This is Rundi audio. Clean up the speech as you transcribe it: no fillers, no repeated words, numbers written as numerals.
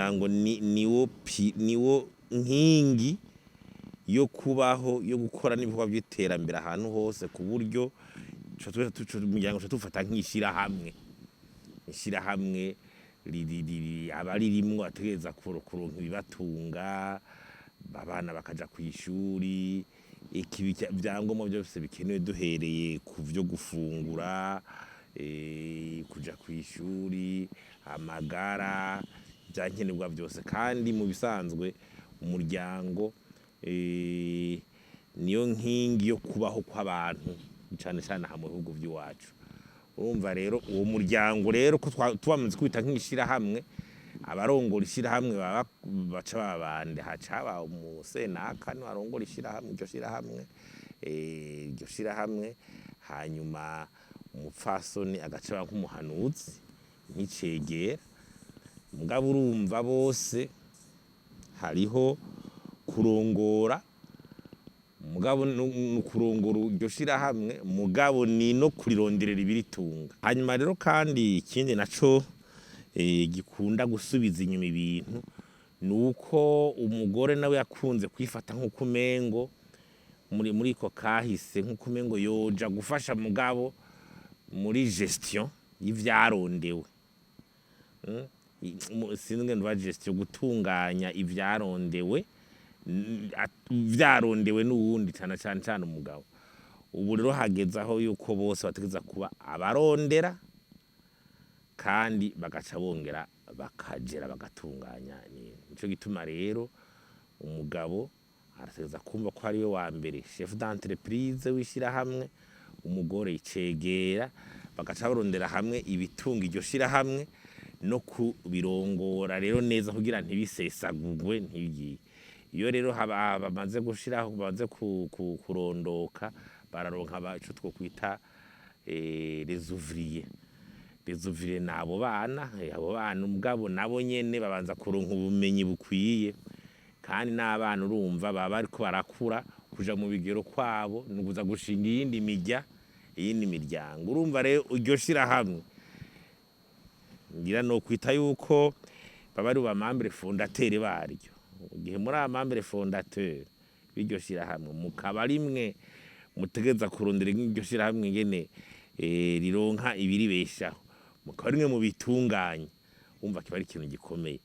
Umuryango niwo niwo nkingi yo kubaho, yo gukora n'ibikorwa by'iterambere ahantu hose, ku buryo umuryango tuca tuwufata nk'ishirahamwe. Ishirahamwe abaririmwo bategereza kuronka ibibatunga, abana bakaja kw'ishuri, ivyangombwa vyose bikenewe, duhereye ku vyo gufungura, kuja kw'ishuri, amagara, ivyankenerwa vyose. Kandi mu bisanzwe umuryango niyo nkingi yo kubaho kw'abantu, cane cane aha mu bihugu vy'iwacu. Urumva rero, uwo muryango rero, ko twamaze kwita nk'ishirahamwe, abarongora ishirahamwe baba baca babande haca haba umusenaka niwe arongora ishirahamwe, iryo shirahamwe, iryo shirahamwe, hanyuma umupfasoni agaca aba nk'umuhanuzi, nk'icegera. Mugabo urumva, bose hariho kurongora, mugabo ni kurongora iryo shirahamwe, mugabo ni no kurironderera ibiritunga. Hanyuma rero kandi ikindi naco gikunda gusubiza inyuma ibintu ni uko umugore nawe yakunze kwifata nk'uko umengo muri ko kahise, nk'uko umengo yoja gufasha, mugabo muri gestion y'ivyarondewe. Sinzi ngene uva gestion, gutunganya ivyarondewe, vyarondewe n'uwundi, cane cane cane umugabo. Ubu rero hageze aho yuko bose bategereza kuba abarondera, kandi bagaca bongera bakagera bagatunganya. Nico gituma rero umugabo arategereza kumva ko ariwe wa mbere chef d'entreprise w'ishirahamwe, umugore icegera, bagaca barondera hamwe ibitunga iryo shirahamwe no kubirongora rero neza kugira ntibisesagurwe, ntibigire. Iyo rero bamaze gushiraho, bamaze kurondoka, bararonka ico twokwita les ouvriers. Les ouvriers ni abo bana. Abo bana mugabo nabo nyene babanza kuronka ubumenyi bukwiye, kandi n'abana urumva baba bariko barakura kuja mu bigero kwabo, ni ukuza gushinga iyindi mirya, iyindi miryango. Urumva rero, iryo shirahamwe ngira no kwita yuko baba ari ba membres fondateurs baryo. Igihe muri aba membres fondateurs b'iryo shirahamwe, mukaba rimwe mutegereza kurondera iryo shirahamwe ingene rironka ibiribeshaho, mukaba rimwe mu bitunganya, wumva kiba ari ikintu gikomeye.